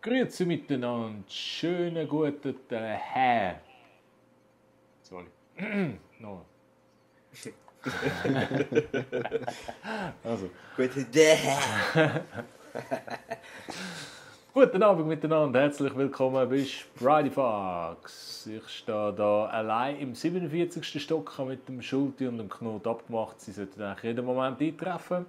Grüezi miteinander, schönen guten Tag. Sorry. No. Also. Guten Abend miteinander, herzlich willkommen bei Spridyfox. Ich stehe hier allein im 47. Stock, habe mit dem Schulti und dem Knut abgemacht, sie sollten eigentlich jeden Moment eintreffen.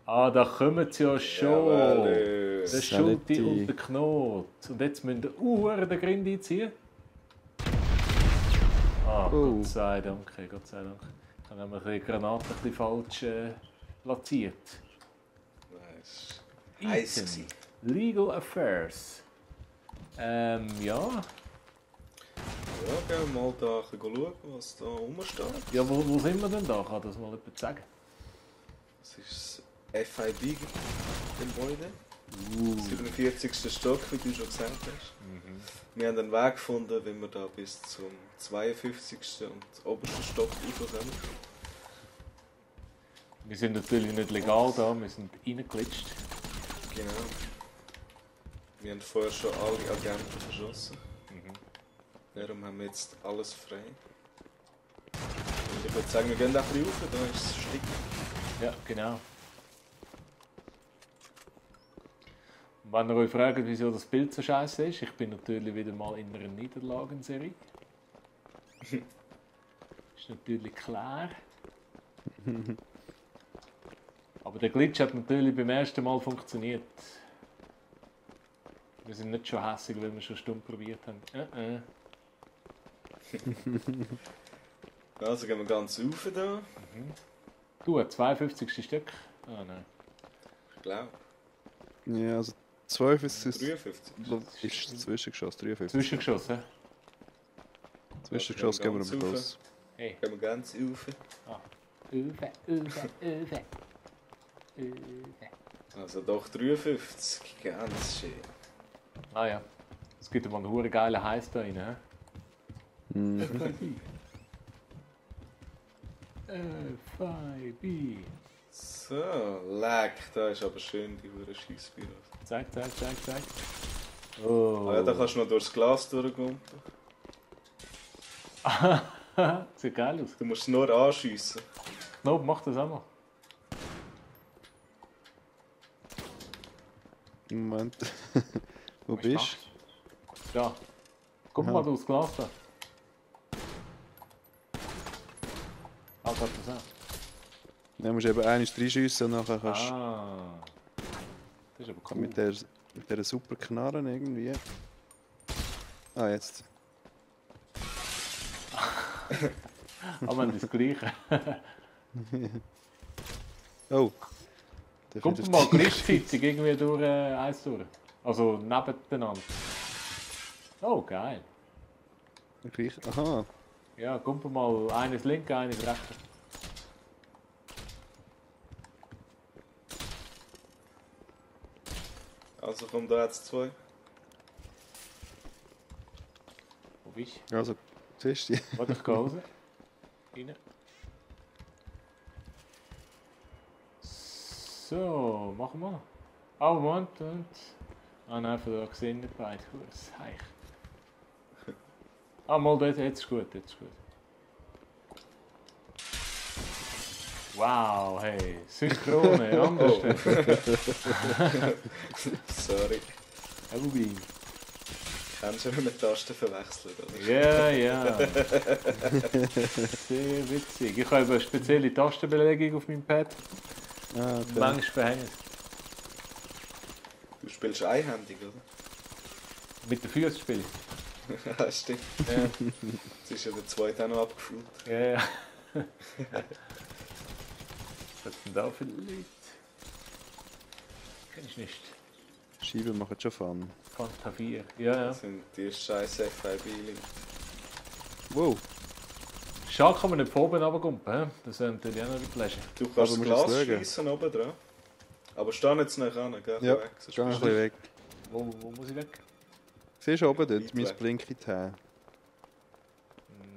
Ah, da kommen sie ja schon. Jawohl. Der Schulti und der Knut. Und jetzt müssen wir den Grind einziehen. Ah, Gott sei Dank, Gott sei Dank. Ich habe nämlich die Granate ein bisschen falsch platziert. Nice. Ethan, Legal Affairs. Ja. Ja, gehen wir mal da schauen, was da rumsteht. Ja, wo sind wir denn da? Kann das mal jemand sagen? Das ist das FIB-Gebäude. 47. Stock, wie du schon gesagt hast. Wir haben einen Weg gefunden, wie wir da bis zum 52. und obersten Stock raufkommen. Wir sind natürlich nicht legal da, wir sind reingeglitscht. Genau. Wir haben vorher schon alle Agenten verschossen. Darum haben wir jetzt alles frei. Und ich würde sagen, wir gehen auch ein bisschen rauf, da ist es stickig. Ja, genau. Und wenn ihr euch fragt, wieso das Bild so scheiße ist, ich bin natürlich wieder mal in einer Niederlagenserie. Ist natürlich klar. Aber der Glitch hat natürlich beim ersten Mal funktioniert. Wir sind nicht schon hässig, weil wir schon stumm probiert haben. Also gehen wir ganz rauf da. Du, 52. Stück? Ah nein. Ich glaube. Ja, also 12 ist 53. ist Zwischengeschoss, 53. Zwischengeschoss, hä? Zwischengeschoss gehen wir am Schluss. Hey. Gehen wir ganz rauf. Uwe. Also doch 53, ganz schön. Ah ja. Es gibt mal einen hure geilen Heiß da rein, hä? FIB. So, leck, da ist aber schön die hure Scheissbüro. Zeig. Oh. Ah ja, da kannst du noch durchs Glas durchgehen. Sieht geil aus. Du musst es nur anschiessen. Knob, mach das auch mal. Moment. Wo bist du? Ja. Guck mal durchs Glas da. Ah, geht das auch? Ja, musst eben eines reinschiessen und nachher kannst du Ah. Das ist aber cool. mit der super Knarren irgendwie. Ah, jetzt. Aber wir haben das Gleiche. Oh. Der Kommt findet- mal gleichzeitig irgendwie durch eins durch. Also nebeneinander. Oh, geil. Gleich. Aha. Ja, kommt mal eines linke, eines rechte. Also kommt da jetzt zwei. Wo bist du? Also, siehst du? Warte, ich gehe raus. Rein. So, machen wir. Ah, Moment. Ah nein, von da gesehen nicht beide. Das Heich. Ah, mal dort, jetzt ist gut, Wow, hey, Synchrone, anders. Sorry. Wobei. Kennst du, wenn man Tasten verwechselt, oder? Ja. Sehr witzig. Ich habe eine spezielle Tastenbelegung auf meinem Pad. Ah, okay. Manchmal verhängt. Du spielst einhändig, oder? Mit den Füßen spiele ich. Ja, stimmt. Ja. Jetzt ist ja der zweite auch noch abgefüllt. Ja. Was sind da für Leute? Kenn ich nicht. Scheiben machen schon Fun. Fanta 4. Ja. Das sind die scheiß FIB-Leute. Wow. Schade kann man nicht von oben runtergumpen, he? Das wäre natürlich auch noch ein Pleasure. Du kannst Aber das musst Glas es schauen. schiessen oben dran. Aber steh jetzt nicht an, geh Ja, weg. sonst geh ein bist bisschen weg. Wo muss ich weg? Siehst du oben dort, Weit mein weg. Blinky her.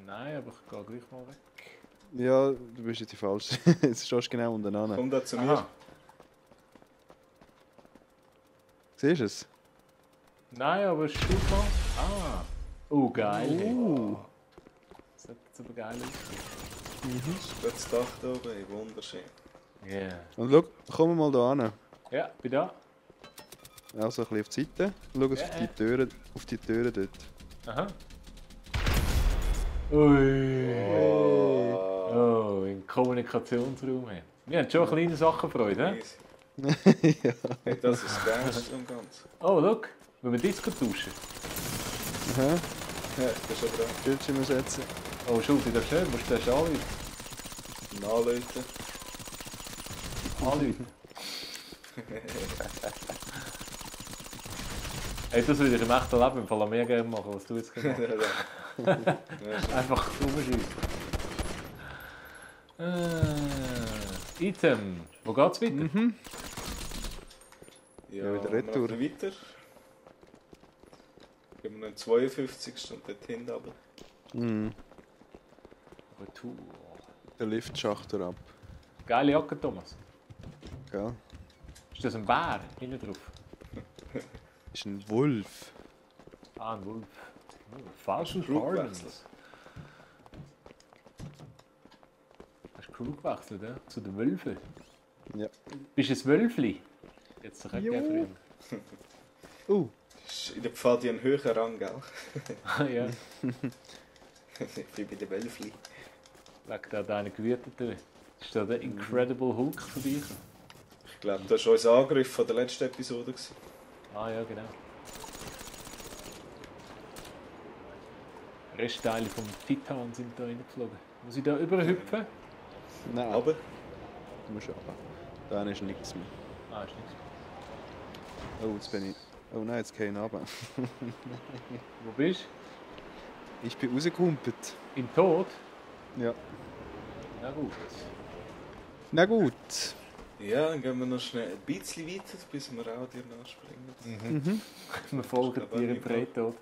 Nein, aber ich gehe gleich mal weg. Ja, du bist jetzt die falsche. Jetzt stehst du genau unten du- an. Komm da zu mir. Aha. Siehst du es? Nein, aber schau mal. Ah. Oh, geil. Das hat jetzt aber geil ausgesehen. Das ist gerade das Dach da oben, ey, wunderschön. Yeah. Und schau, kommen wir mal hier hin. Ja, bin da. Also ein bisschen auf die Seite. Schau Ja, auf die Türen dort. Aha. Ui. Oh, im Kommunikationsraum. Hey. Wir haben schon kleine Sachen Freude, hä? Easy. Ja. Hey, das ist das Geilste am Ganzen. Oh, look, wenn wir Disco tauschen. Aha. Ja, ich bin schon dran. Bildschirm setzen. Oh, Schulti, das ist schön, musst du das anrufen. Nachläuten. Anrufen. Hey, das würde ich im echten Leben im Fall an mir gerne machen, was du jetzt gemacht hast. Einfach rumschießen. Item, wo geht's weiter? Ja, wieder wir retour. machen weiter. Gehen wir noch den 52. und dort hinten runter. Retour. Der Liftschacht ab. Geile Jacke, Thomas. Gell? Ist das ein Bär hinten drauf? Ist ein Wolf. Ah, ein Wolf. Oh, Falschen Crew Gardens. Hast du Crew gewechselt, ja? Zu den Wölfen? Ja. Bist du ein Wölfli? Jetzt doch Jo. früher. Ist in der Pfadi ein höherer Rang, gell? Ja, Wie bei den Wölfli. wegen da deiner gewüteten. Ist da der Incredible Hulk vorbeigekommen? Ich glaube, das war unser Angriff von der letzten Episode. Ah ja, genau. Restteile vom Titan sind da reingeflogen. Muss ich da überhüpfen? Nein, Aber du musst runter. Da ist nichts mehr. Ah, ist nichts. Oh, jetzt bin ich... Oh nein, jetzt gehe ich runter. Wo bist du? Ich bin rausgekumpelt. Im Tod? Ja. Na gut. Na gut. ja, dann gehen wir noch schnell ein bisschen weiter, bis wir auch dir nachspringen. Wir folgen Aber dir im nicht Breitod.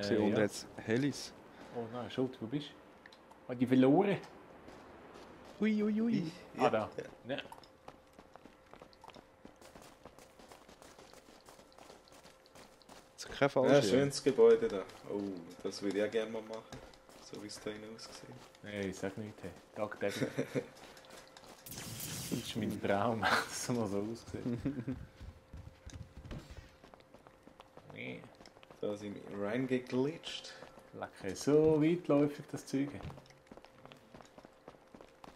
Sie unten ja. jetzt Helis. Oh nein, Schuld, wo bist du? Ah, die verloren? Ui, ui, ui. Ah, da. Ja. Das ist kein Ja, Fallschirm. schönes Gebäude da. Oh, das würde ich auch gerne mal machen. So wie es da hinein aussieht. Nein, ich sag nichts. Hey. Tagtäglich. Das ist mein Traum, dass es mal so aussieht. Nee. Da sind wir reingeglitscht. Lecker, so weitläufig das Zeug.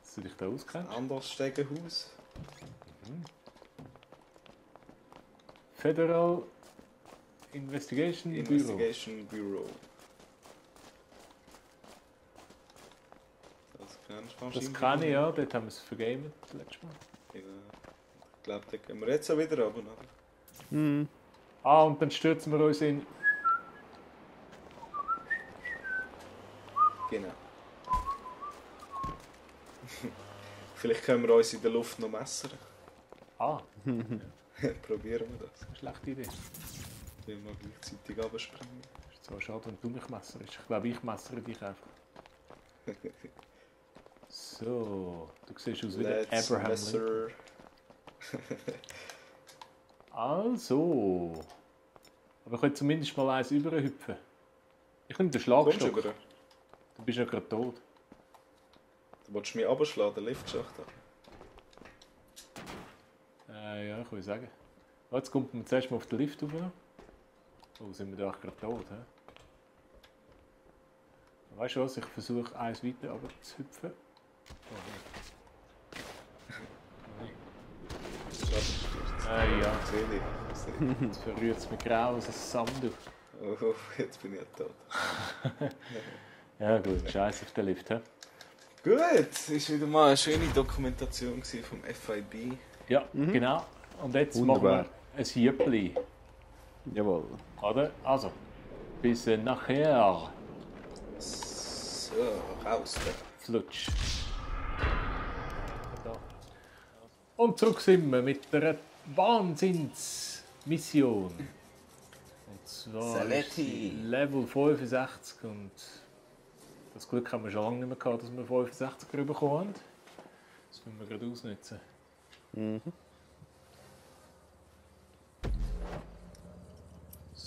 Dass du dich da auskennst. Anderes Stegenhaus. Federal Investigation Bureau. Investigation Bureau. Das kennst du Das wahrscheinlich. kann ich ja, dort haben wir es vergamet letztes Mal. Ja. Ich glaube, da gehen wir jetzt auch wieder runter. Oder? Hm. Ah, und dann stürzen wir uns in. Genau. Vielleicht können wir uns in der Luft noch messern. Ah, Probieren wir das. eine schlechte Idee. Wenn wir gleichzeitig runterspringen. Ist zwar schade, wenn du mich messerst. Ich glaube, ich messere dich einfach. So, du siehst aus wie der Let's Abraham Lincoln. messer. Also. Aber ich könnte zumindest mal eins überhüpfen. Ich nehme den Kommst du Schlagstock. über? Du bist ja gerade tot. Du willst mich runterschlagen, den Liftschacht an. Ja, ich würde sagen. Oh, jetzt kommt man zuerst mal auf den Lift rauf. Oh, sind wir da auch gerade tot, hä? Weißt du was, ich versuche eins weiter aber zu hüpfen. Oh, ja. Sehe Jetzt verrührt es mich grau aus dem Sand. Oh, jetzt bin ich ja tot. Ja gut, scheiße auf den Lift, hä? Gut, es war wieder mal eine schöne Dokumentation vom FIB. Ja, genau. Und jetzt Wunderbar. machen wir ein Jüppli, Jawohl. oder? Also, bis nachher. So, raus da. Flutsch. Da. Und zurück sind wir mit einer Wahnsinnsmission. Und zwar ist sie Level 65 und das Glück haben wir schon lange nicht mehr gehabt, dass wir 65 bekommen haben. Das müssen wir gerade ausnutzen.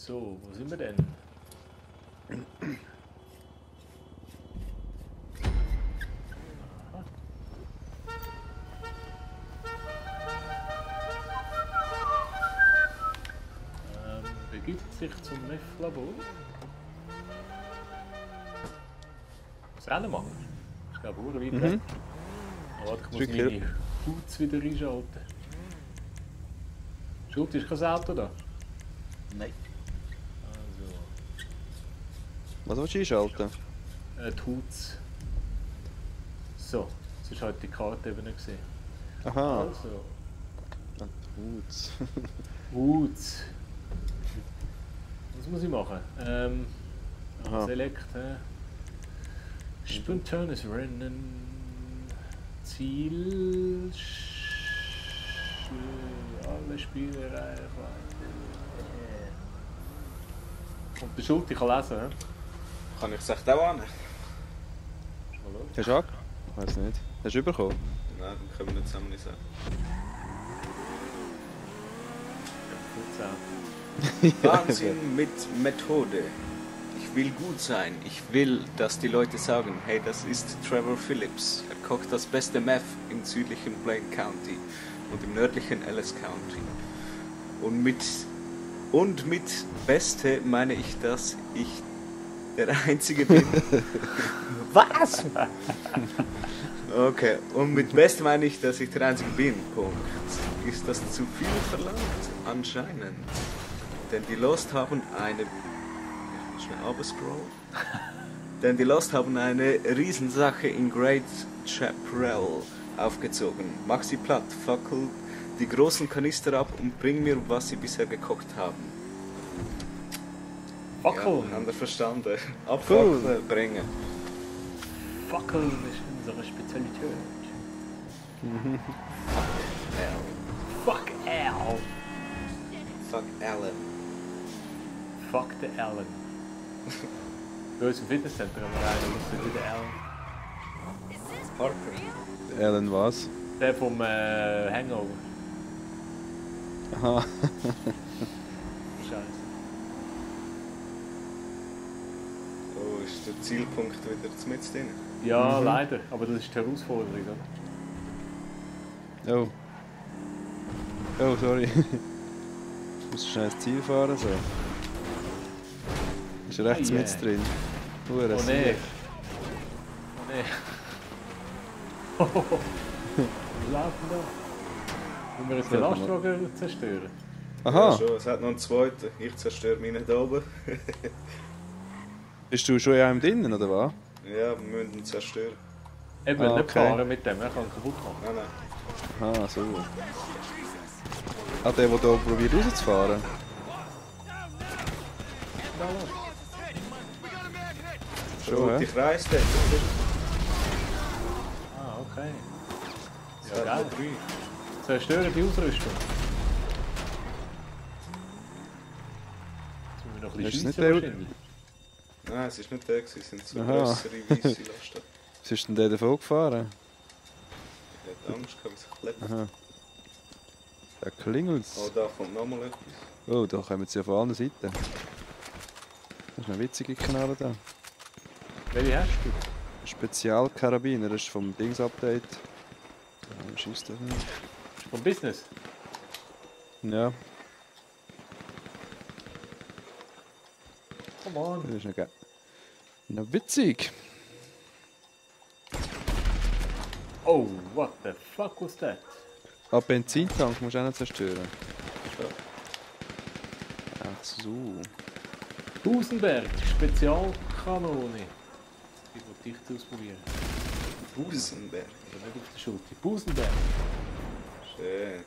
So, wo sind wir denn? Begibt sich zum Meth-Labor. Was Rennen machen? Ich glaube, auch weit weg. Aber warte, ich muss meine Haut wieder einschalten. Schuld, ist kein Auto da? Nein. Also. Was willst du einschalten? Die Haut. So, sonst halt die Karte eben nicht gesehen. Aha. Also. Gut. Haut. Was muss ich machen? Select. Spontanes Rennen. Ziel. Alle Spiele erreichen. Und der Schuld, ich kann lesen. He? Kann ich es echt auch an? Hast du angekommen? Ich weiß nicht. Hast du bekommen? Nein, dann können wir nicht zusammen sagen. Wahnsinn mit Methode. Ich will gut sein. Ich will, dass die Leute sagen, hey, das ist Trevor Phillips. Er kocht das beste Meth im südlichen Blaine County und im nördlichen Ellis County. Und mit Beste meine ich, dass ich der Einzige bin. Was? Okay, und mit Beste meine ich, dass ich der Einzige bin. Punkt. Ist das zu viel verlangt? Anscheinend. Denn die Lost haben eine... Schnell runterscrollen. Denn die Lost haben eine Riesensache in Great Chaparral aufgezogen. Mach sie platt, fackel die großen Kanister ab und bring mir, was sie bisher gekocht haben. Fackeln! Ja, haben wir verstanden. Abfackeln, bringen. Fackeln ist unsere Spezialität. Fuck Al! Fuck Alan. Fuck the Alan. Bei uns im Fitnesscenter haben wir einen, was ist der Alan? Parker. Alan was? Der vom Hangover. Aha. Scheiße. Oh, ist der Zielpunkt wieder mit drin? Ja, leider. Aber das ist die Herausforderung, oder? Oh. Oh, sorry. Ich muss schnell ins Ziel fahren, so. Ist rechts mit drin. Oh nee. Oh nee. Was laufen da? Wollen wir jetzt den Lastwagen zerstören? Aha. Ja, schon. Es hat noch einen zweiten. Ich zerstöre meinen da oben. Bist du schon in einem drinnen, oder was? Ja, wir müssen ihn zerstören. Eben, nicht fahren mit dem, er kann ihn kaputt machen. Nein, nein. Aha, so. Ah, der hier probiert rauszufahren? Schon, hä? die Kreis dort. Ah, okay. Es Ja, hat geil. noch 3. Zerstören die Ausrüstung. Jetzt müssen wir noch ein Ist bisschen es schiessen nicht wahrscheinlich. Nein, es ist nicht der, es sind so Aha. grössere weisse Lasten. Was ist denn der davon gefahren? Ich hatte Angst, wie sich klebt. Aha. Da klingelt's. Oh, da kommt nochmal etwas. Oh, da kommen sie ja von allen Seiten. Das ist eine witzige Knarre da. Welche hast du? Spezialkarabiner, das ist vom Dings-Update. Ja, schießt das nicht. Vom Business? Ja, Come on. das ist noch geil. Noch witzig. Oh, what the fuck was that? Ah, Benzintank musst du auch noch zerstören. Ach so. Busenberg, Spezialkanone. Ich will dich ausprobieren. Busenberg. Oder nicht auf der Schulter. Busenberg. Schön.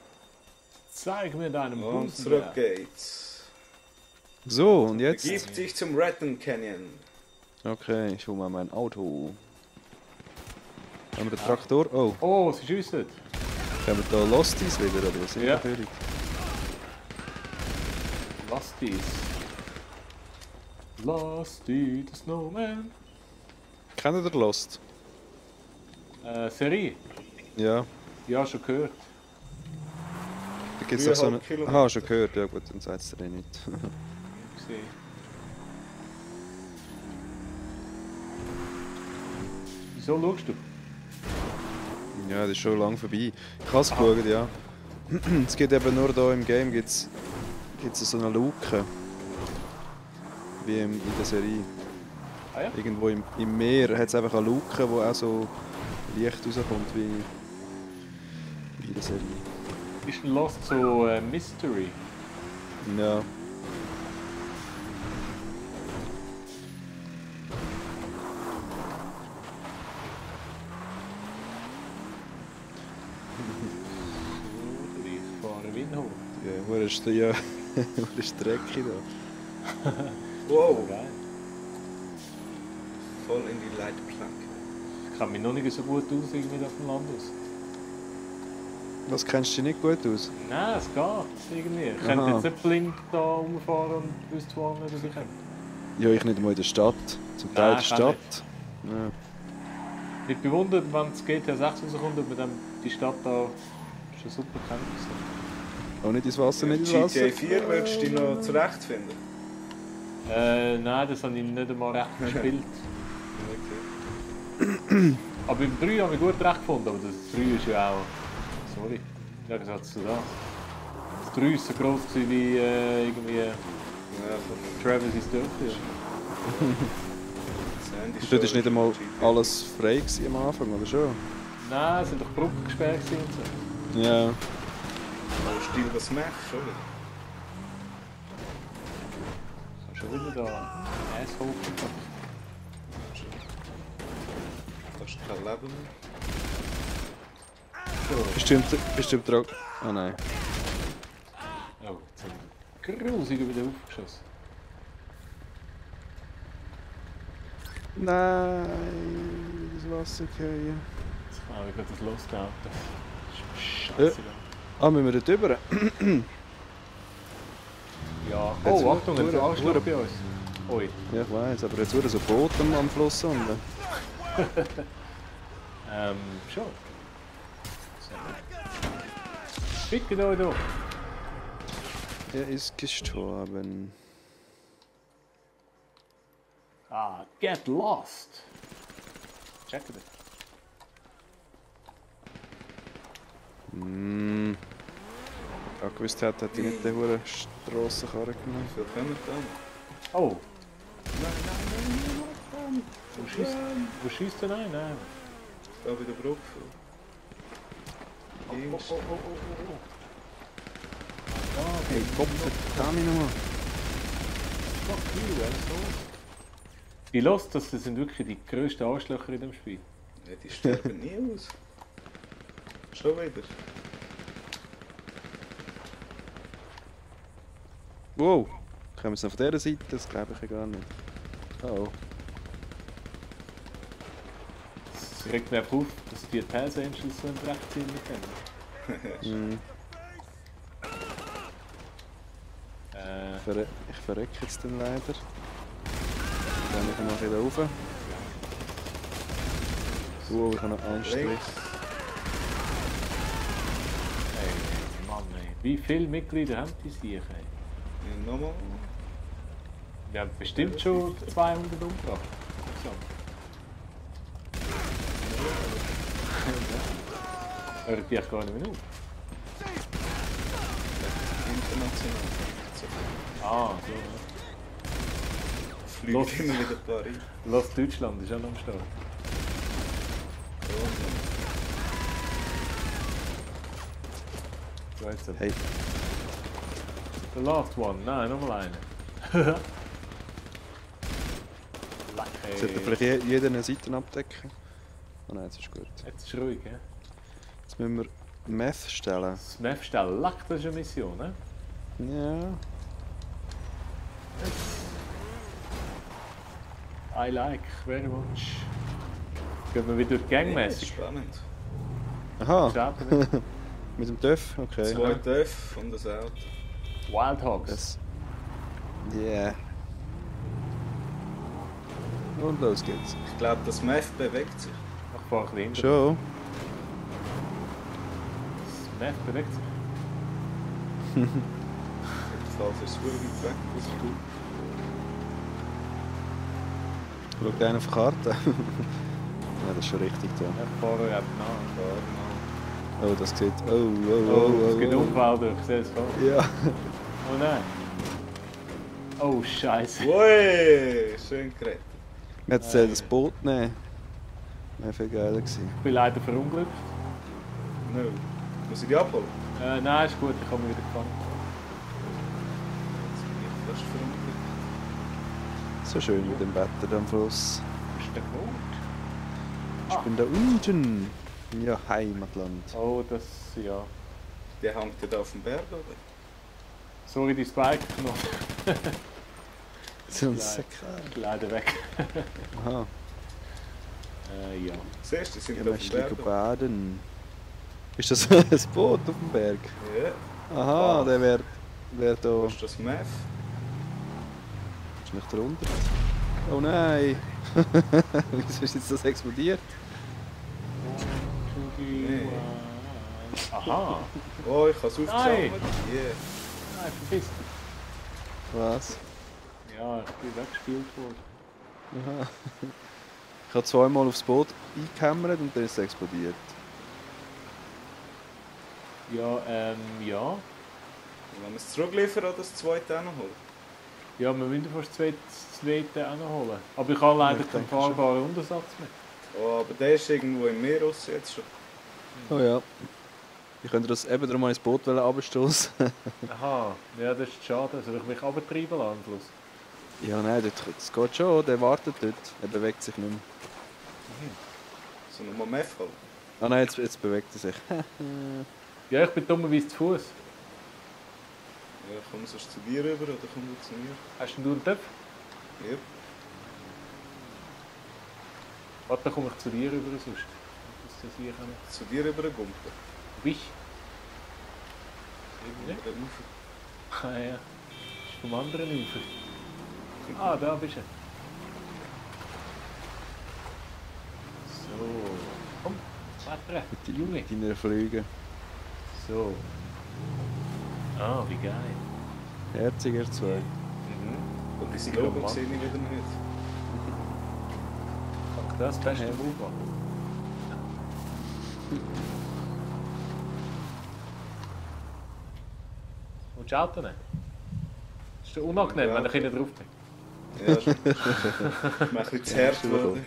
Zeig mir deinen Und zurück Busenberg. geht's. So, und jetzt? Begib dich zum Ratten Canyon. Okay, ich hole mal mein Auto. Haben wir den Traktor? Oh, Oh, sie schiessen. haben wir da Losties wieder, oder was sind Ja. wir für? Lasties. Lasty, the Snowman. Kennt ihr Lost? Serie? Ja. Ja, schon gehört. Da gibt's doch so eine... 3,5 Kilometer. Aha, schon gehört, ja gut, dann sagt es dir nicht. gesehen. Wieso schaust du? Ja, das ist schon lange vorbei. Ich habe es geschaut, ja. Es gibt eben nur hier im Game gibt's so eine Luke. Wie in der Serie. Ah ja? Irgendwo im Meer hat es einfach eine Luke, wo auch so Licht rauskommt wie in der Serie. Ist ein Lost so Mystery? Ja. Ich fahre Windhoek. Ja, wo ist der ja, wo ist die Strecke da? Wow, Geil. voll in die Leitplanke. Ich kann mich noch nicht so gut aus irgendwie auf dem Land aus. Was kennst du nicht gut aus? Nein, es geht irgendwie. Ich Aha. könnte jetzt nicht blind da rumfahren und wüsste wo nicht, was ich könnte. Ja, ich nicht einmal in der Stadt. Zum Teil in der kann Stadt. Ja. Ich bin bewundert, wenn das GTA 6 rauskommt und man dann die Stadt da schon super kennt. Auch nicht ins Wasser, nicht ins GTA Wasser. 4 würdest du dich noch zurechtfinden? Nein, das habe ich nicht einmal recht gespielt. Okay. Aber im 3 habe ich gut recht gefunden, aber das 3 ist ja auch... Sorry, ja, was sagst du da? Das 3 ist so gross gewesen wie irgendwie Ja, von Travis's Dörfli. Sandy Dort war nicht einmal GTA. alles frei gewesen am Anfang, oder schon? Nein, es sind doch Brücken gesperrt gewesen und so. Ja. Aber Stil was machst, schon wieder. Schon wieder da Asshole. Da ist kein Leben mehr. Bist du im Trag? Ah nein. Oh, jetzt haben wir grusig wieder aufgeschossen. Nein, das Wasser fallen. Jetzt kann ich gerade das Lost Auto. Ja. Scheiße. Ah, müssen wir dort rüber? Ja. Jetzt Oh, Achtung, jetzt Hure- Anschlag Hure- bei uns. Ui. Ja, ich weiss, aber jetzt wurde so Boot am Fluss unten. Schon. Bitte da, da. Er ist gestorben. Ah, get lost. Check it. Hm. Ich auch gewusst hätte, hätte ich nicht den hohen Strassenkarren genommen. Wie viel kommen da? Oh. Wo schießt denn ein? Nein. Da bei der Brücke. Links. Hey, Kopf, verdammt nochmal. Fuck you, wer ist los? Die Lost, das sind wirklich die grössten Arschlöcher in dem Spiel. Ja, die sterben nie aus. Schon wieder. Wow, kommen wir jetzt noch von dieser Seite? Das glaube ich ja gar nicht. Oh. Es regt mich einfach auf, dass die Hells Angels so ein Rechtziel kennen. Hm. Ich verrecke jetzt dann leider. Dann ich mal wieder rauf. Wow, ich habe noch einen Strich. Links. Ey, Mann, ey. Wie viele Mitglieder haben die sich? Ey? Ja, nochmal. Wir haben bestimmt schon 200 umgebracht. So. Hört die echt gar nicht mehr auf. International. Ah, so. Fliegt Los. immer wieder Paris. Los Deutschland ist auch noch am Start. So, jetzt. Hey, The last one. Nein, nochmal eine. sollte vielleicht jeder eine Seite abdecken? Oh nein, jetzt ist gut. Jetzt ist ruhig, ja? Jetzt müssen wir Meth stellen. Das Meth stellen. Lack, das ist eine Mission, ne? Ja. I like very much. Gehen wir wieder durch die Ja, Gangmäßig. spannend. Aha, Starten wir. mit dem TÜV, okay. 2 TÜV und das Auto. Wild Hogs. Das. Yeah. Und los geht's. Ich glaube, das Meth bewegt sich. Ich fahre ein bisschen hinter. Schon? Das Meth bewegt sich. Fall ist es weit weg, was er tut. Schaut einer auf die Karte? Ja, das ist schon richtig da. Ja, Fahrer hat nach. Oh, das sieht... Oh, Es gibt Unfall, ich sehe es voll. Ja. Oh nein. Oh, Scheiße. Ui, schön gerettet. Wir hätten das Boot nehmen. Wäre viel geiler gewesen. Ich bin leider verunglückt. No. Muss ich die abholen? Nein, ist gut, ich habe mich wieder gefangen. Jetzt bin ich fast verunglückt. So schön mit dem Wetter am Fluss. Ist der gut? Ich bin da unten. Ja, Heimatland. Oh, das, ja. Der hängt ja da auf dem Berg, oder? Sorry, die Spike noch. So ein Nein. Säckchen. Leider weg. Aha. Ja. Siehst du, die sind Ja, da auf möchtest dem du Berg. baden? Ist das ein Boot auf dem Berg? Ja. Aha, der wäre da... Wo ist das Meth? Ist nicht drunter. Oh nein! Wieso ist jetzt das explodiert? Aha. Oh, ich habe es aufgesammelt. Nein. Yeah. Nein, verpiss dich. Was? Ja, ich bin weggespielt worden. Aha. Ich habe zweimal aufs Boot eingehämmert und dann ist es explodiert. Ja, ja. Wenn wir es zurückliefern oder das zweite auch noch holen? Ja, wir müssen fast das zweite auch noch holen. Aber ich habe leider Ich keinen denke schon. fahrbaren Untersatz mehr. Oh, aber der ist irgendwo im Meer raus jetzt schon. Oh ja. Ich könnte das eben darum mal ins Boot abstoßen. Aha, ja, das ist schade. Soll ich mich abtreiben lassen am Schluss? Ja, nein, das geht schon. Der wartet dort. Er bewegt sich nicht mehr. So nochmal Meth holen. Ah nein, jetzt bewegt er sich. Ja, ich bin dummerweise zu Fuß. Ja, komm sonst zu dir rüber oder komm du zu mir? Hast denn du einen Töpf? Ja. Warte, dann komme ich zu dir rüber sonst. Das sehe ich auch nicht. Zu dir rüber gumpen. Wo bist du? Über den Ufer. Ah ja. Das ist vom anderen Ufer. Ah, da bist du. So. Komm, klettern. Junge. Mit deiner Flüge. So. Ah, wie geil. Herziger zwei. Und Ich dein glaub, Logo Mann. sehe ich wieder nicht. Kann ich das beste Move machen? Willst du Auto nehmen? Ist das unangenehm, Ja. wenn ich hinten drauf bin? Ja, schon. Ist mir ein bisschen zu hart geworden.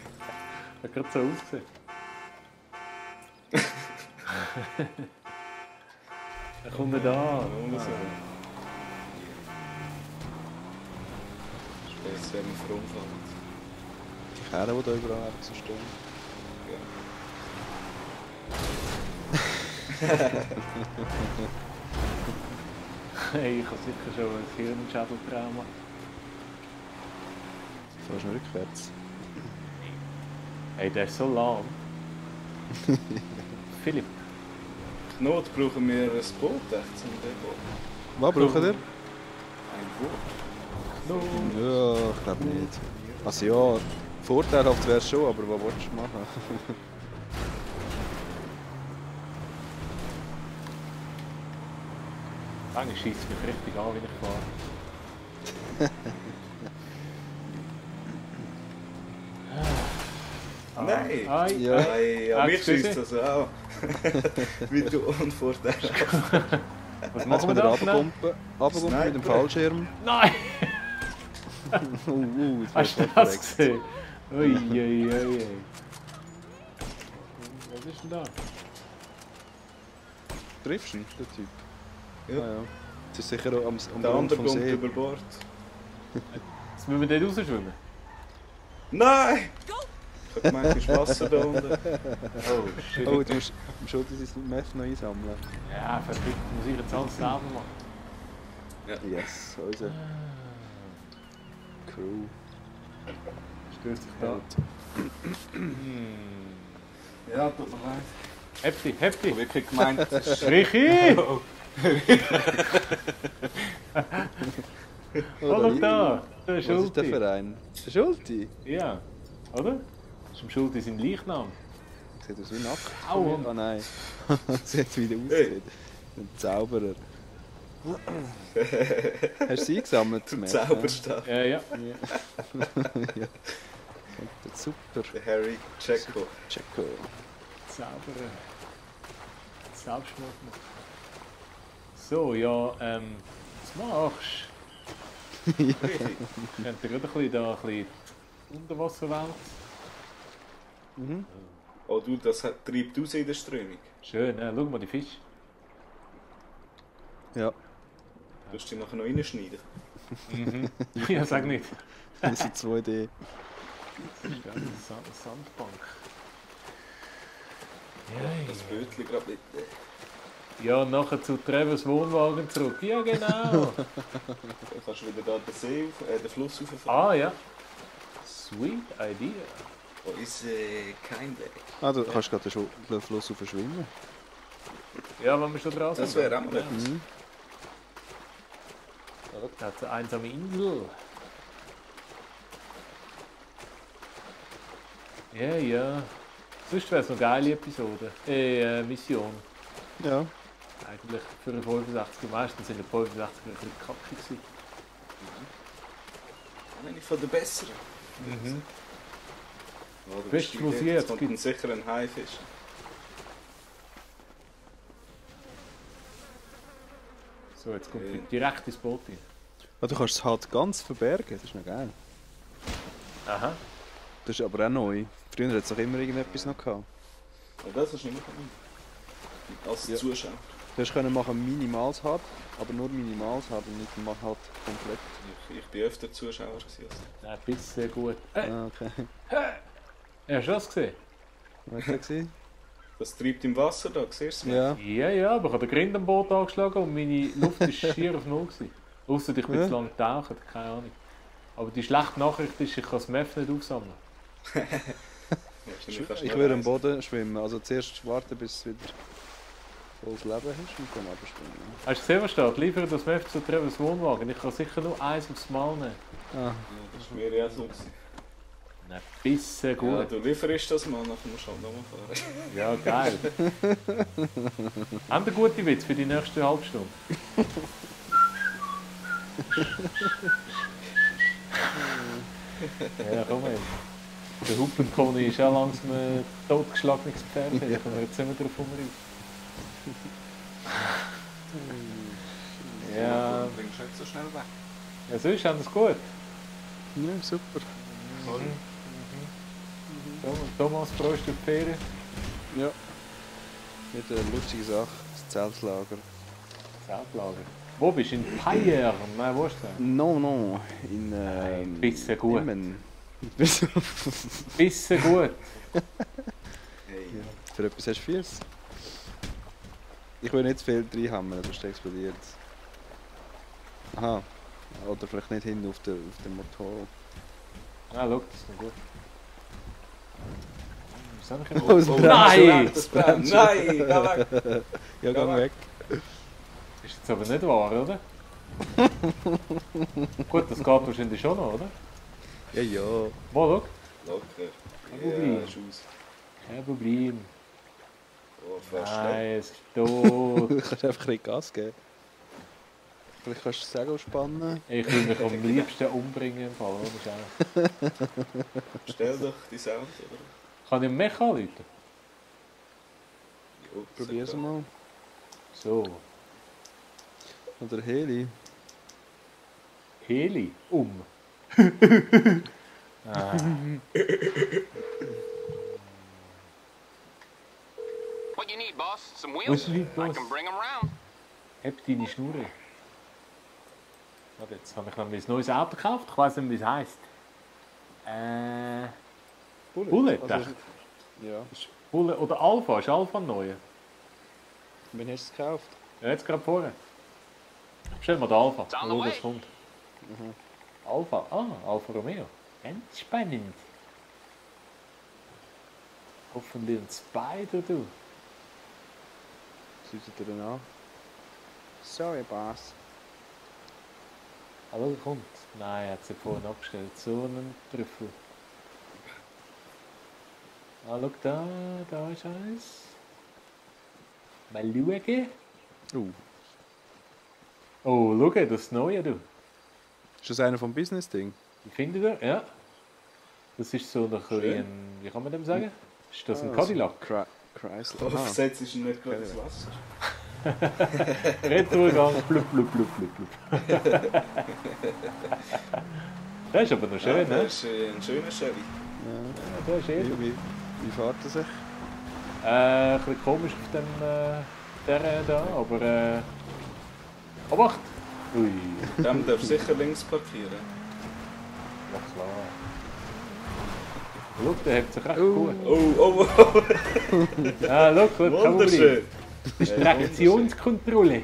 Hat gerade so ausgesehen. Dann kommt er da. Ja, so. Später werden wir verunfallt. Die Kerle, die da überall so stehen. Hey, ich habe sicher schon ein Hirnschädeltrauma. Fährst du rückwärts? Hey, der ist so lahm. Philipp. Not brauchen wir ein Boot, echt, zum Depot. Was braucht ihr? Ein Boot. No. Ja, ich glaube nicht. Also ja, vorteilhaft wäre es schon, aber was willst du machen? Eigentlich schießt es mich richtig an, wenn ich fahre. Nein! Ei, Ja. Ei, ja, mich Excuse? schießt das auch. Wie du unvorteilhaft. Was Jetzt machen wir mit der da schnell? Runterpumpen mit dem Sniper. Fallschirm. Nein! Jetzt Hast du wärst das korrekt. gesehen? Ui, ui, ui, ui. Was ist denn da? Triffst du ihn, der Typ? Ja. Ah, ja. Das ist sicher am Der Grund andere vom kommt See. über Bord. Jetzt müssen wir dort rausschwimmen. Nein! Ich hab gemeint, ist Wasser da unten. Oh, shit. Oh, du musst dein Meth noch einsammeln. Ja, verrückt. Muss ich jetzt alles selber machen. Yes, unser Crew. Stört sich da. Ja, tut mir leid. Hefti, Ich hefti. hab wirklich gemeint, das ist... Richi! Oh, Hallo da! Der Was ist der Schulti. Verein? Der Schulti? Ja, oder? Das ist im Schulti sein Leichnam. Sieht aus wie nackt. Au. Oh nein. Sieht wieder aussieht. Ein Zauberer. Hast du sie eingesammelt? Zum Matt? Zauberstab. Ja. Ja. Super. Der Harry Jacko. Checo. Zaubern. Selbstmord machen. So, ja, was machst Richtig. du? Könnt ihr gerade ein bisschen die Unterwasserwelt? Mhm. Oh du, das treibt raus in der Strömung. Schön, schau mal die Fische. Ja, Du musst die nachher noch reinschneiden. Ja, sag nicht. das sind 2D. Das ist eine Sandbank. Das Bötchen gerade mit. Ja, nachher zu Trevors Wohnwagen zurück. Ja, genau. Dann kannst du wieder da den Fluss rauffahren. Ah, ja. Sweet idea. Wo ist kein Weg. Ah, du kannst gerade den Fluss verschwimmen. Ja, wenn wir schon dran sind. Das wäre auch mal Ja. etwas. Mhm. Da hat es eine einsame Insel. Ja, ja. Sonst wäre es noch eine geile Episode. Mission. Ja. Eigentlich für eine 65. Meistens sind die 65 ein bisschen kacke gewesen. Eine von den besseren. Oh, du Best bist Musik, jetzt es kommt gibt- ein sicher ein Haifisch. So, jetzt kommt direkt ins Boot rein. Ah, du kannst es halt ganz verbergen, das ist noch geil. Aha. Das ist aber auch neu. Früher hat es doch immer irgendetwas noch gehabt. Und das ist nicht mehr gekommen. Als Ja. Zuschauer. Du hast können machen minimals hart, aber nur minimals hart und nicht mal halt komplett. Ich bin öfter Zuschauer gewesen. Nein, bis sehr gut. Ah, okay. Hast du das gesehen? Was war das? Das treibt im Wasser da, siehst du es? Ja. Ja, aber ich habe den Grind am Boot angeschlagen und meine Luft war schier auf Null. Ausser ich bin Ja. zu lange getaucht, keine Ahnung. Aber die schlechte Nachricht ist, ich kann das Meth nicht aufsammeln. Ich würde am Boden schwimmen. Also zuerst warten, bis du wieder volles Leben hast und dann abschwimmen. Hast du gesehen, was steht? Liefere das Meth zu Trevors Wohnwagen. Ich kann sicher nur eins aufs Mal nehmen. Ah, Das ist mir ja so gewesen. Nein, bisschen Ja, gut. du lieferst das mal, nachher musst du halt nochmal fahren. Ja, geil. Haben wir gute Witz für die nächste halbe Stunde? Ja, komm her. Der Huppenpony ist auch langsam ein totgeschlagenes Pferd. Da kommen wir jetzt immer drauf umreißen. Ja, Bringst du nicht so schnell weg. ja, sonst haben wir es gut. ja, super. Thomas, freust du auf die Ferien? Ja. Wieder eine lustige Sache, das Zeltlager. Zeltlager. Wo bist du? In Payern? Nein, wo ist das? No, in Bisschen gut. Emmen. Bisschen gut. Hey. Für etwas hast du Vieles. Ich will nicht zu viel reinhammern, sonst explodiert es. Aha. Oder vielleicht nicht hin auf den Motor. Ah, schau, das ist noch gut. Was habe ich Oh, es noch? brennt Nein! Das brennt. Nein, geh weg. Ja, Ja, geh weg. Ist jetzt aber nicht wahr, oder? Gut, das geht wahrscheinlich schon noch, oder? Ja, ja. Wo, schau. Locker. Problem. Ja, ist aus. Kein Problem. Oh, fast schlecht. Nein, es ist tot. Du kannst einfach ein bisschen Gas geben. Vielleicht kannst du das Segel spannen. Ich will mich am liebsten umbringen im Fall, oder? Stell doch die Sound, oder? Kann ich einen Mech anrufen? Jo, Probier's sicher. mal. So. Oder Heli. Heli. Ah. What you need, boss? Some Was wheels? you need, I boss? can bring them round. Heb deine Schnur. Warte, jetzt habe ich noch ein neues Auto gekauft. Ich weiß nicht, wie es heisst. Bullet, Also, ja. Bullet oder Alpha. Ist Alpha neu? Wann hast du es gekauft? Ja, jetzt gerade vorher. Bestell mal den Alpha. It's on Mal the schauen, way. was kommt. Alpha. Ah, Alfa Romeo. Ganz spannend. Hoffentlich ein Spider, du. Süßet ihr den an? Sorry, Boss. Aber kommt. Nein, er hat sie vorhin abgestellt. So einen Trüffel. Ah, schau da ist eins. Mal schauen. Oh, schau, das Neue, du. Ist das einer vom Business-Ding? Wie findet ihr? Ja. Das ist so ein, wie kann man dem sagen? Ist das ein Cadillac? Chrysler. Aufgesetzt ist nicht gerade das Wasser. Retrogang, blub, blub, blub, blub, blub. Das ist aber noch schön, Ja, ne? das ist ein schöner Chevy. Ja. Das ist edel. Wie fährt er sich? Ein bisschen komisch auf dem Terrain da, aber Obacht! Ui, Dem darf sicher links parkieren. ja klar. Schau, der hebt sich recht gut. Oh. Ah, schau, kein Problem. Wunderschön. Das ist Traktionskontrolle.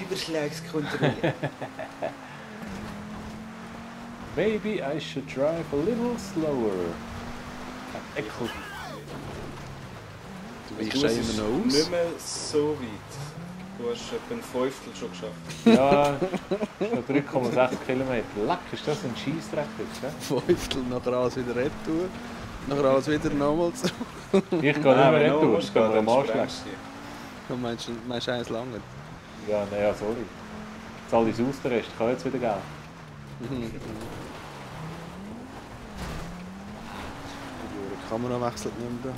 Überschlagskontrolle. Maybe I should drive a little slower. Ekel. Du Du weichst es ja ist immer noch aus. nicht mehr so weit. Du hast etwa ein Fünftel schon geschafft. Ja, schon 3,6 Kilometer. Leck, ist das ein Scheissdreck jetzt, ne? Fünftel, nachher alles wieder retour. Nachher alles wieder nochmal zurück. Ich gehe nicht mehr retour, ich gehe mir am Anschlag. Und meinst du eins lange? Ja, naja, sorry. Jetzt alles aus, der Rest kann jetzt wieder gehen. Die Kamera wechselt nicht mehr.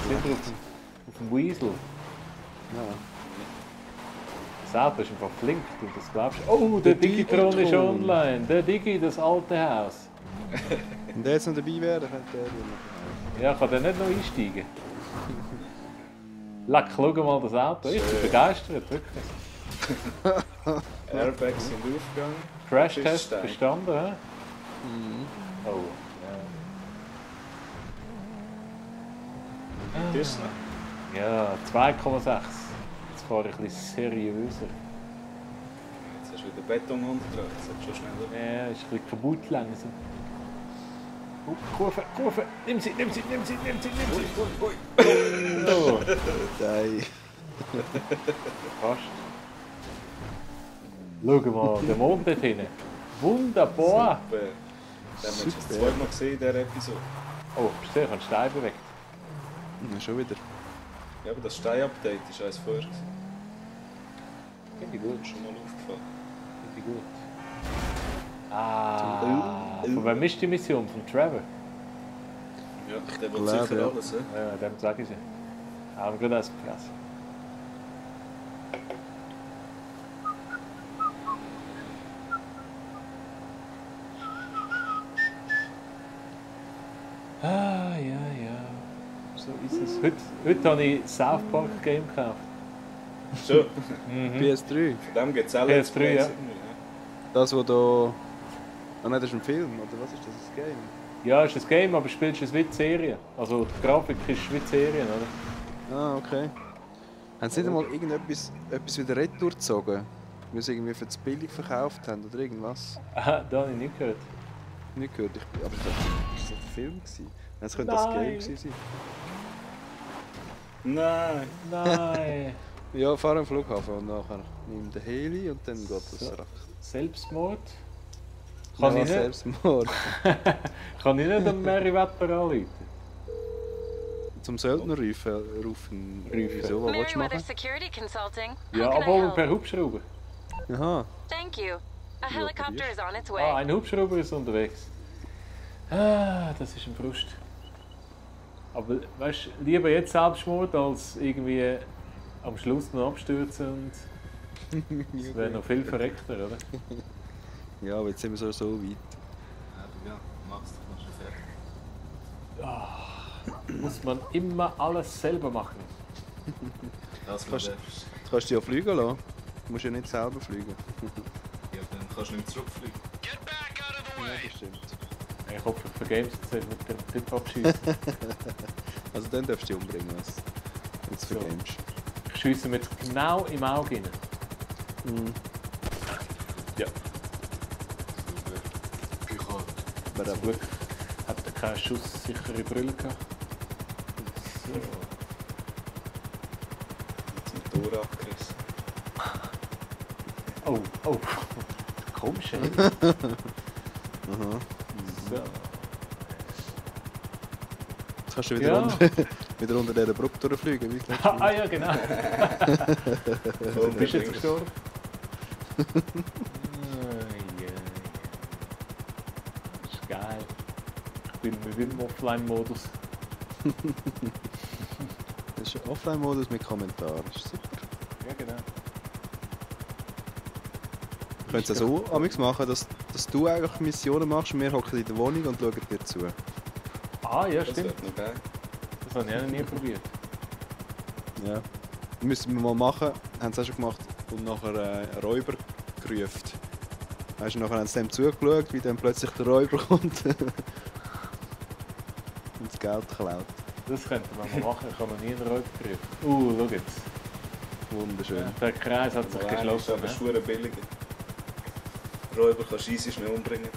Sind wir auf dem Weasel? Ja. Das Auto ist einfach flink, du das glaubst. Oh, der Digitron ist Digitron. online. Der Digi, das alte Haus. Wenn der jetzt noch dabei wäre, könnte der noch. Ja, kann der nicht noch einsteigen? Leck, schau mal das Auto. Ich bin begeistert, wirklich. Airbags sind aufgegangen. Crash-Test Schiffstein. bestanden, hä? Oh, Wie ist es noch? ja. Ja, 2,6. Jetzt fahre ich ein bisschen seriöser. Jetzt hast du wieder Beton untergebracht. Das hat schon schneller. Ja, ist ein bisschen kaputt langsam. Kurve, Kurve! Nimm sie! Ui. Oh, Nein. fast. Schau mal, der Mond dort hinten. Wunderbar! Super. Den haben wir jetzt Super. zweimal gesehen in dieser Episode. Oh, hast du gesehen, ich habe einen Stein bewegt. Ja, schon wieder. Ja, aber das Stein-Update ist eins vorher. Finde ich gut. Schon mal aufgefallen. Finde ich gut. Ah, von wem ist die Mission? Von Trevor? Ja, der will glaube, sicher ja. alles, he? Ja, dem sage ich sie. Haben wir gerade eins gefressen. Ah, ja. So ist es. Heute habe ich South Park Game gekauft. Schon. PS3. Von dem gibt es auch PS3, Let's Plays ja. irgendwie, ja. Das, wo da. Ah nein, das ist ein Film, oder was ist das? Ein Game? Ja, es ist ein Game, aber spielst es wie die Serie. Also die Grafik ist wie die Serien, oder? Ah, okay. Haben sie nicht einmal etwas wieder retour gezogen? Weil sie irgendwie für zu billig verkauft haben oder irgendwas? Aha, da habe ich nicht gehört. Nicht gehört, aber ich dachte, das war ein Film. Es könnte das Game Nein. gewesen sein. Nein. Nein. Ja, fahr am Flughafen und nachher nimm den Heli und dann geht das So. recht. Selbstmord? Kann Ja, ich nicht? Selbstmord. Kann ich nicht am Meriwether anrufen? Zum Söldner rufen. Wieso, was willst du Merriweather machen? Security Consulting. How Ja, can I abholen help? per Hubschrauber. Aha. Thank you. A helicopter is on its Ah, way. ein Hubschrauber ist unterwegs. Ah, das ist ein Frust. Aber weißt du, lieber jetzt Selbstmord als irgendwie am Schluss noch abstürzen und das wäre noch viel verreckter, oder? Ja, aber jetzt sind wir so weit. Ja, machst du mal schon fertig. Muss man immer alles selber machen. Das Kannst- darfst. Jetzt kannst du ja fliegen lassen. Du musst ja nicht selber fliegen. Ja, dann kannst du nicht mehr zurückfliegen. Ja, das stimmt. Ich hoffe, ich vergames jetzt nicht mit dem Tipp abschießen. Also dann darfst du dich umbringen, wenn du es So. vergamest. Ich schiesse mir jetzt genau im Auge rein. Ja, Aber zum Glück hat er keine schusssichere Brille gehabt. So. Jetzt ein Tor abgerissen. Oh. Komisch, ey. Aha. So. Jetzt kannst du wieder Ja. Wieder unter dieser Brücke durchfliegen, wie gesagt. Ah ja, genau. So, Bist du jetzt gestorben? Das ist geil. Ich bin wieder im Offline-Modus. Das ist ein Offline-Modus mit Kommentaren. Das ist super. Ja, genau. Du könntest es so amigs machen, dass du eigentlich Missionen machst und wir hocken in der Wohnung und schauen dir zu. Ah, ja, Das stimmt. wird noch geil. Das habe ich auch noch nie probiert. Ja. Müssen wir mal machen, haben sie auch schon gemacht und nachher Räuber gerufen. Weißt du, nachher haben sie dem zugeschaut, wie dann plötzlich der Räuber kommt und das Geld klaut. Das könnte man mal machen. Ich habe noch nie einen Räuber gerufen. Schau jetzt. Wunderschön. Der Kreis hat sich Aber einer ist geschlossen. aber Ne? schwer billiger. Räuber kannst du easy schnell umbringen.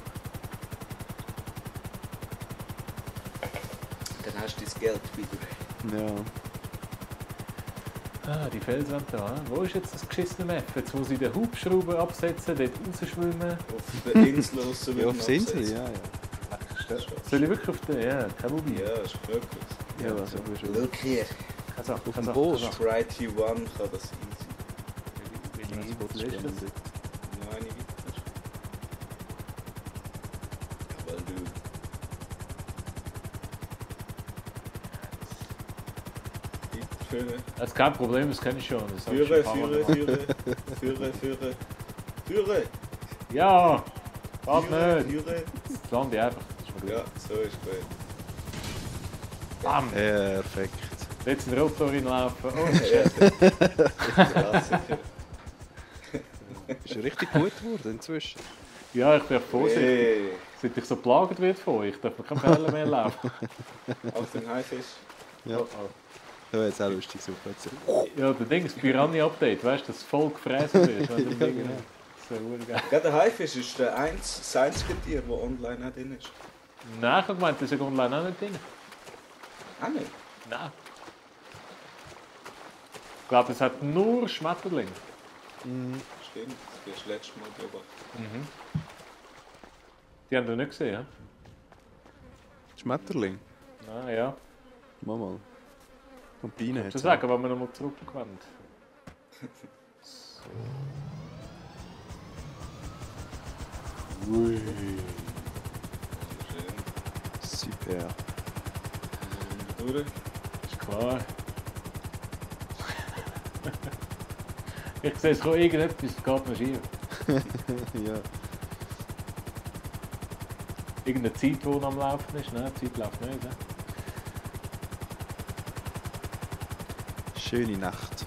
Dann hast du dein Geld wieder. Ja. Ah, die Felswand da. Wo ist jetzt das geschissene Map? Jetzt muss ich den Hubschrauber absetzen, dort rausschwimmen. Auf der Insel raus. Ja, aufs Insel, ja, ja. Soll ich wirklich auf den? Ja, kein Mobil. Ja, ist möglich. Ja, also, schon. Look hier. Keine Sache, dem keine Sache. Boot. keine Sache. Try T1 kann das easy. Wie ist das? Ja, eine weiter. Ja, weil du... Führe, Das ist kein Problem, das kenne ich schon. Das habe ich führe, schon ein paar Mal führe, gemacht. führe, führe, führe, Ja! Warte nicht! führe. Jetzt lande ich einfach. Das ist mir gut. Ja, so ist gut. Bam! Perfekt. Jetzt in den Rotor reinlaufen. Oh, Klassiker. Ist ja richtig gut geworden inzwischen. ja, ich bin vorsichtig. Hey, Seit ich so plagt wird von euch, darf man keine Fälle mehr laufen. auf den Haifisch. Ja. Oh, oh. Das wäre jetzt auch lustig so plötzlich. Ja, der Ding, das Piranha-Update, weißt du, dass voll gefräst wird. Wenn du Ding hast. Das wäre urgeil. Ja, der Haifisch ist das einzige Tier, das online auch drin ist. Nein, ich habe gemeint, das ist online auch nicht drin. Auch nicht? Nein. Ich glaube, es hat nur Schmetterlinge. Stimmt, das hast du letztes Mal beobachtet. Die haben wir nicht gesehen, ja? Schmetterling. Nein, ja. Mal. Und Bienen hat Zu sagen, wenn wir nochmal zurückkommen. So. Ui. Schön. Super. Durch. Ist klar. Ich sehe, es kommt irgendetwas, es geht noch schief. Ja. Irgendeine Zeit, die am Laufen ist. Nein, die Zeit läuft nicht. Ja? Schöne Nacht.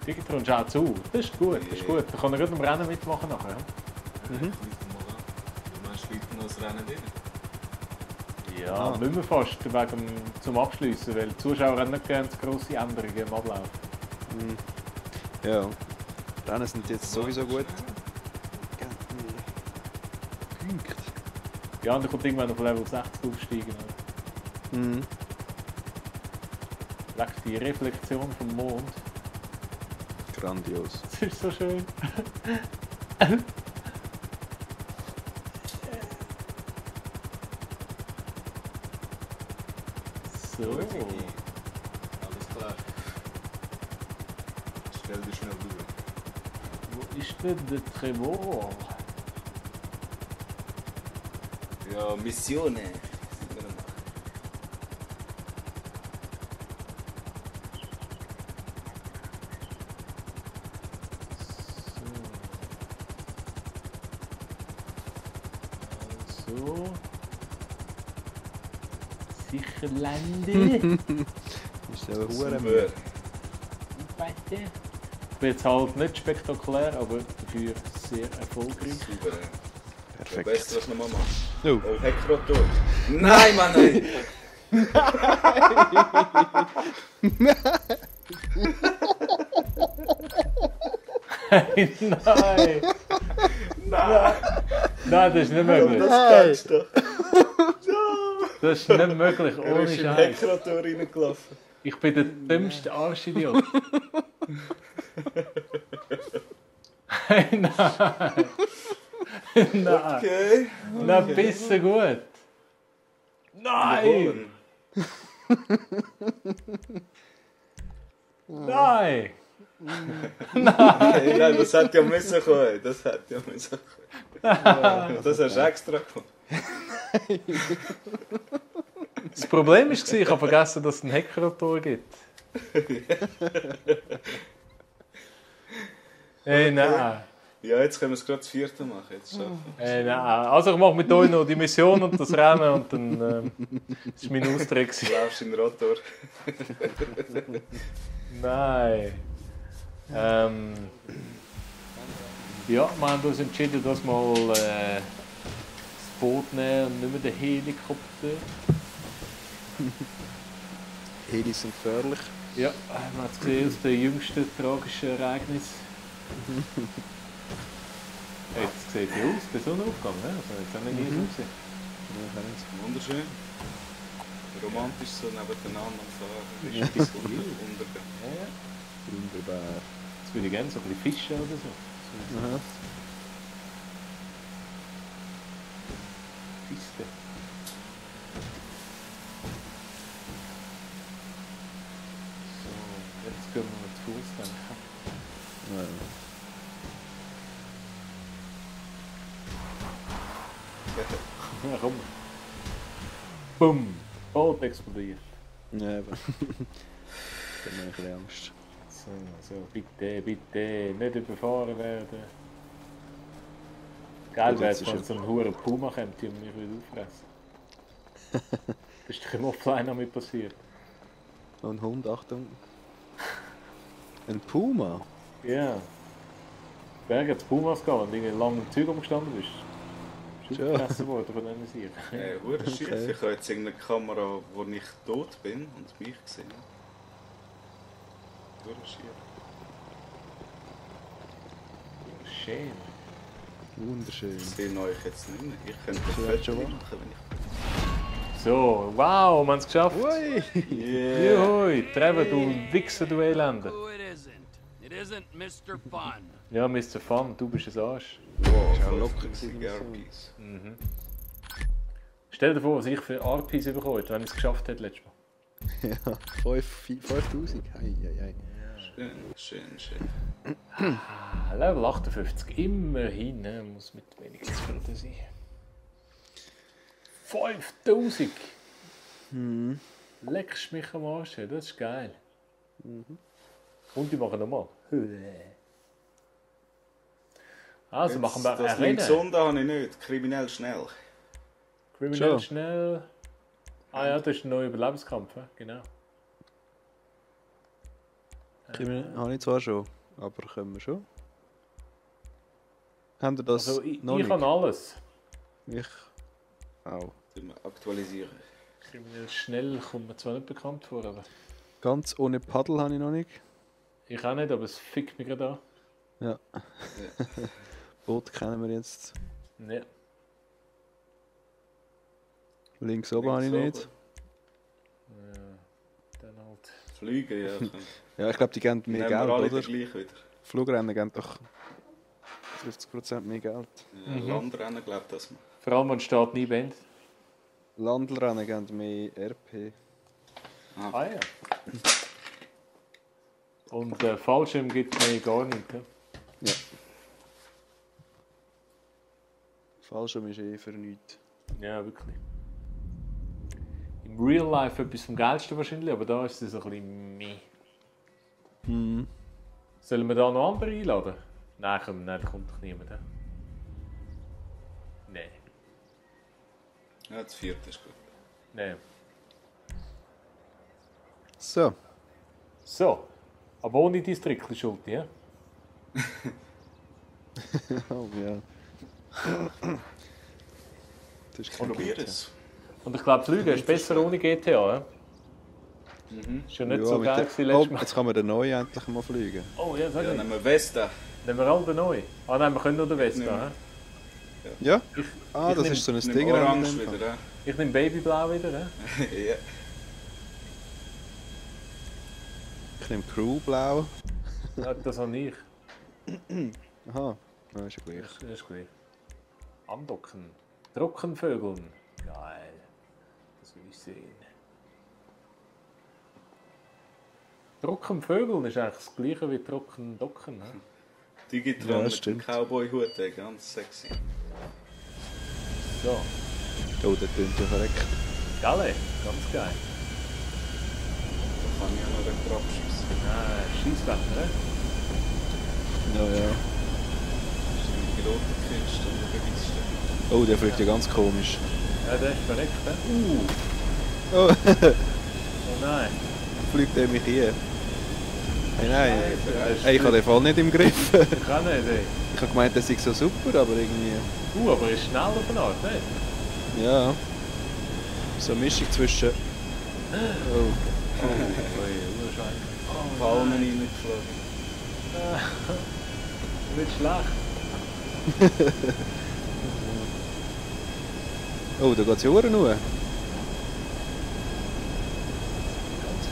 Digitron schaut zu. Das ist gut, das ist gut. Da kann er gut am Rennen mitmachen nachher. Ja? Du meinst weiter noch das Rennen drin? Ja, nicht mehr fast zum Abschliessen, weil die Zuschauer haben nicht gerne grosse Änderungen im Ablauf. Ja. Rennen sind jetzt sowieso gut. Punkt. Ja, und dann kommt irgendwann auf Level 60 aufsteigen. Mhm. Weg die Reflexion vom Mond. Grandios. Das ist so schön. So. Alles klar. Stell dich schnell durch. Wo ist denn der Trevor? Ja, Missionen. Sind wir noch machen. So. Sicher landen. Ist aber Super. hure. Bitte. Ich bin jetzt halt nicht spektakulär, aber dafür sehr erfolgreich. Super. Ja, Perfekt. besser, was wir mal machen. Oh. Oh, Heckrotor. Nein, Mann, nein. Nein! Nein! Nein, das ist nicht möglich. Das kennst du doch. Das ist nicht möglich, Er ohne ist in den Scheiß. Heckrotor reingelaufen. Ich bin der dümmste Arschidiot. Nein! Nein! Okay. Nein, bisschen gut! Nein! Nein! Hey, nein, das hätte ja müssen kommen. Das hätte ja müssen kommen. Das hast du extra gemacht. Das Problem war, ich habe vergessen, dass es einen Heckerrotor gibt. Hey, nein. Ja, jetzt können wir es gerade das vierte machen. Jetzt schaffen wir Hey, nein. Also ich mache mit euch noch die Mission und das Rennen und dann das war mein Austritt. es. Du läufst in den Rotor. Nein. Ja, wir haben uns entschieden, dass wir das Boot nehmen und nicht mehr den Helikopter. Helis sind gefährlich. Ja, man hat es gesehen aus den jüngsten tragischen Ereignissen. Jetzt sieht die aus, der Sonnenaufgang, ne? Also jetzt haben wir nie so gesehen. Wunderschön. Romantisch so nebeneinander am Fahren. Ja. Bis Untergang. Ja. Wunderbar. Jetzt würde ich gerne so ein bisschen fischen oder so. Aha. Piste. So, jetzt gehen wir zu Fuß denken. Ja. Ja, komm. Bumm! Boot explodiert. Ja, eben. Da habe ich ein bisschen Angst. So, bitte, bitte, nicht überfahren werden. Geil wäre es, wenn so ein hoher Puma kommt und mich wieder auffressen. Das ist doch im Offline noch mit passiert. Oh, ein Hund, Achtung. Ein Puma? Ja. Berge zu Pumas gehen, wenn du in langem Zeug umgestanden bist. Bist du gefressen worden von diesen Siegen. Hure schief. Ich habe jetzt irgendeine Kamera, wo ich tot bin und mich gesehen. Hure schief. Schön. Wunderschön. Ich sehe euch jetzt nicht mehr. Ich könnte Ja, das schon Foto mal. machen, wenn So, wow, wir haben es geschafft. Ui! ich... Yeah. Juhui, Trevor, du Wichser, du Elende. Oh, it isn't. It isn't Mr. Fun. Ja, Mr. Fun, du bist ein Arsch. Wow, Ist auch 5000 locker Arpies. Stell dir vor, was ich für RPs bekomme, wenn ich es geschafft hätte letztes Mal. Ja, 5000. Hei, hei, hei. Schön, schön, schön. Ah, Level 58, immerhin, ne? Muss mit wenigstens zufrieden sein. 5000! Leckst mich am Arsch, das ist geil. Und die machen nochmal. Also Jetzt, machen wir das ein links Rennen. unten habe ich nicht. Kriminell schnell. Criminal Schon. schnell. Ah ja, das ist ein neuer Überlebenskampf, genau. Habe ich zwar schon, aber können wir schon. Haben wir das Also ich noch nicht? kann alles. Ich auch. Aktualisieren. Kriminell schnell kommt mir zwar nicht bekannt vor, aber Ganz ohne Paddel habe ich noch nicht. ich auch nicht, aber es fickt mich gerade an. Ja. Boot kennen wir jetzt. Ja. Links oben habe ich nicht. Dann halt. Fliegen, ja. Ja, ich glaube, die geben mehr Nehmen Geld, wir alle oder? gleich wieder. Flugrennen geben doch 50% mehr Geld. Ja, Landrennen, glaube ich, dass man. Vor allem, wenn die Stadt nie beendet. Landrennen geben mehr RP. Ah ja. Und Fallschirm gibt mir gar nicht. Ja? Ja. Fallschirm ist eh für nichts. Ja, wirklich. Im Real Life etwas vom Geilsten wahrscheinlich, aber da ist es ein bisschen mehr. Sollen wir da noch andere einladen? Nein, komm, nein, da kommt doch niemand. He? Nein. Ja, das vierte ist gut. Nein. So. So. Aber ohne dein Trickchen, Schulti, ja? Oh ja. Das ist kein Probier GTA. es. Und ich glaube, Fliegen ist besser ohne GTA, ja? Ist ja nicht so mit geil der- gewesen oh, letztes Mal. jetzt kann man den neuen endlich mal fliegen. Oh ja, sag Ja, ich. nehmen wir Vesta. Nehmen wir alle den neu. Ah nein, wir können nur den Westen. Nehmen He? Ja? Ich Das nehm- ist so ein Nimm Ding. Orange wieder, Ich nehme Babyblau wieder. He? ja. Ich nehme Crewblau. Ja, das habe ich. Aha, das ist ja gleich. Das ist gut. Andocken. Trockenvögeln. Geil. Das will ich sehen. Trockenvögeln ist eigentlich das gleiche wie Trockendocken. Ne? Digitron mit dem stimmt. Cowboy-Hut, ganz sexy. So. Oh, der tönt ja verreckt. Geil, ganz geil. Da kann ich auch noch den abschießen. Ah, Scheisswetter, ne? Ja, ja. Das ist eine Pilotenkünste und eine Beweisstelle. Oh, der fliegt ja ganz komisch. Ja, der ist verreckt, ne? Oh, Oh nein. fliegt der mich hier? Hey, nein. Scheiße, Hey, ich habe den Fall nicht im Griff. Ich kann nicht, ey. Ich habe gemeint, das sei so super, aber irgendwie... Aber er ist schnell auf eine Art, ne? Ja. So eine Mischung zwischen... Oh. Oh, Urschein. Palmen reingeflogen. Nicht schlecht. Oh, da geht es ja auch nur. Ganz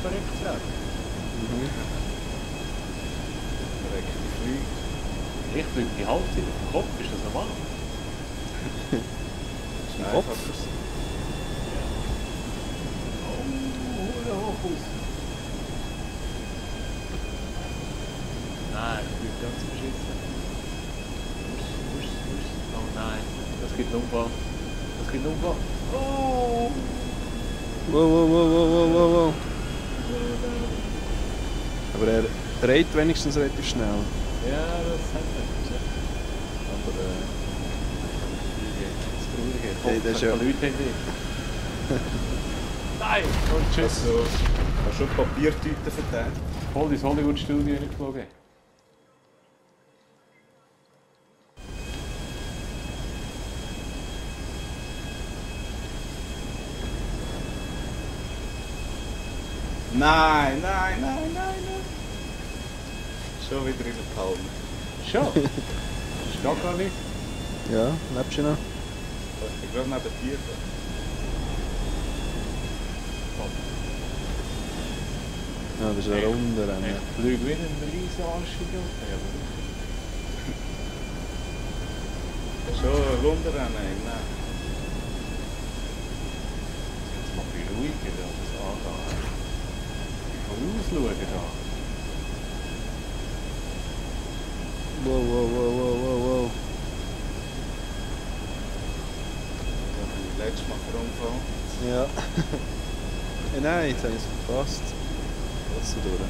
verreckt, ja. Verreckte Flüge. Ich fliege die halbe Zeit auf den Kopf, ist das normal? Ist Kopf? einfach so. Nein, ich bin ganz beschissen. Oh nein, das gibt einen Unfall. Das gibt einen Unfall. Oh! Wow, wow, wow, wow, wow, wow, wow. Aber er dreht wenigstens relativ schnell. Ja, das hat er. Aber Das Traurige. Hey, das ist ja- Leute hinter ihm. Nein! Und tschüss. Also, hast du schon Papiertüten verteilt? Voll ins Hollywood-Studio reingeflogen. Nein, nein, nein, nein, nein. Schon wieder in der Palme. Schon? Steht gar nicht. ja, lebst du noch? Ich bin gerade neben dir. Ja, das ist ein runder Rennen. Ich fliege wie ein riesen Arschidioten. Schon ein Runterrennen, nein. Jetzt mal beruhigen, da das angehen. Vorausschauen da. Wow, wow, wow, wow, wow, wow. Da habe ich letztes Mal verunfallt. Ja. Hey, nein, jetzt habe ich es verpasst. Was so durch?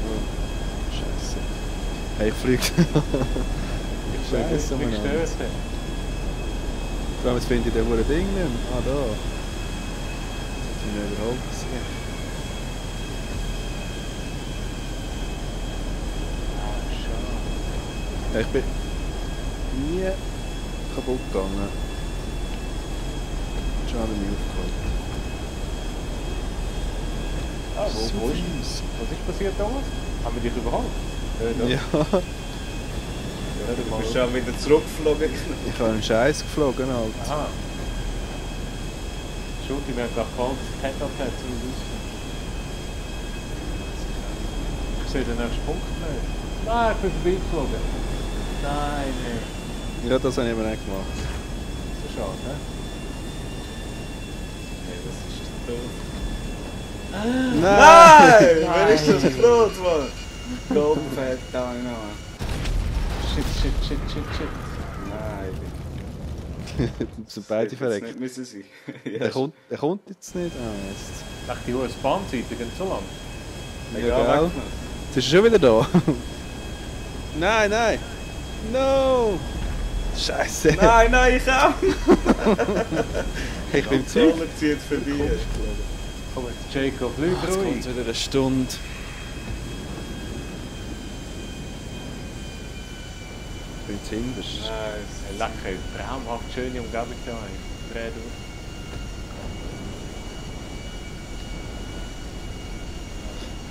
Oh, Scheiße. Hey, ich fliege. Ich fliege jetzt Wie umeinander. gestört denn? Vor allem, jetzt finde ich den verdammten Ding nicht mehr. Ah, da. Jetzt habe ich ihn überhaupt gesehen. Ah, schade. Ja, ich bin nie kaputt gegangen. Schon habe ich mich aufgeholt. Ah, wo ist das? Was ist passiert damals? Haben wir dich überholt? Ja, Du bist schon wieder zurückgeflogen. ich habe einen Scheiß geflogen halt. Aha. Schulti, wir haben gerade geholt, dass das Head-Up hat, zum Ausführen. Ich sehe den nächsten Punkt nicht. Nein, ich bin vorbeigeflogen. Nein, nee. Ja, das habe ich aber nicht gemacht. So schade, ne? Hey, das ist doof. Nein! Nein! Wer ist das geklaut, Mann? Goldfett da noch. Shit, shit, shit, shit, shit. Nein, Das sind beide das verreckt. nicht müssen sein. Er kommt jetzt nicht. Ah, jetzt. Ich dachte, die hohe Spawnseite geht so lang. Ja, Ja, gell? weg. Jetzt ist er schon wieder da. Nein, nein! No! Scheiße! Nein, nein, ich auch! Ich bin im Die Zug. Sonne zieht vorbei. Komm jetzt, Jacob, flieg Jetzt kommt ruhig. wieder eine Stunde. Ich bin jetzt hinterst. Nein, Lecker, traumhaft schöne Umgebung da. Ich dreh durch.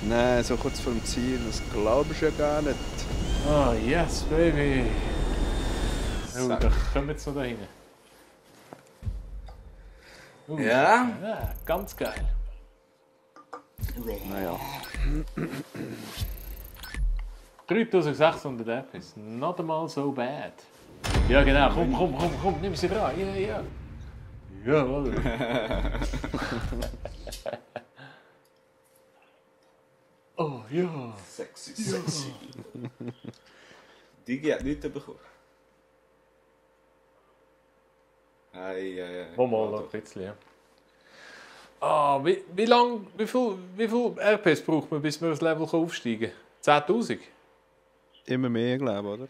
Nein, so kurz vor dem Ziel, das glaubst du ja gar nicht. Ah, yes, baby. Oh, Sack. da kommen wir jetzt noch da rein. Ja? Ja, ganz geil. Naja. 3600 Apples, not einmal so bad. Ja, genau. Komm, nimm sie dran. Ja. Jawohl. Oh, ja. Sexy. Digi hat nichts bekommen. Ei. Mal noch ein bisschen, ja. Wie viel RPs braucht man, bis man das Level aufsteigen kann? 10'000? Immer mehr, glaube ich, oder?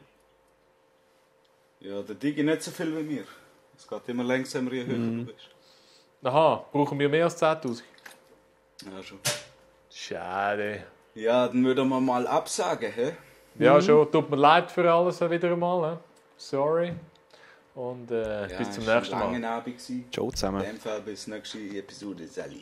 Ja, der Digi nicht so viel wie mir. Es geht immer langsamer, je höher du bist. Aha, brauchen wir mehr als 10'000? Ja, schon. Schade. Ja, dann würden wir mal absagen, hä? Ja, schon. Tut mir leid für alles wieder einmal. Sorry. Und bis zum nächsten Mal. Lange Abend gewesen. Ciao zusammen. In dem Fall bis nächste Episode, Sally.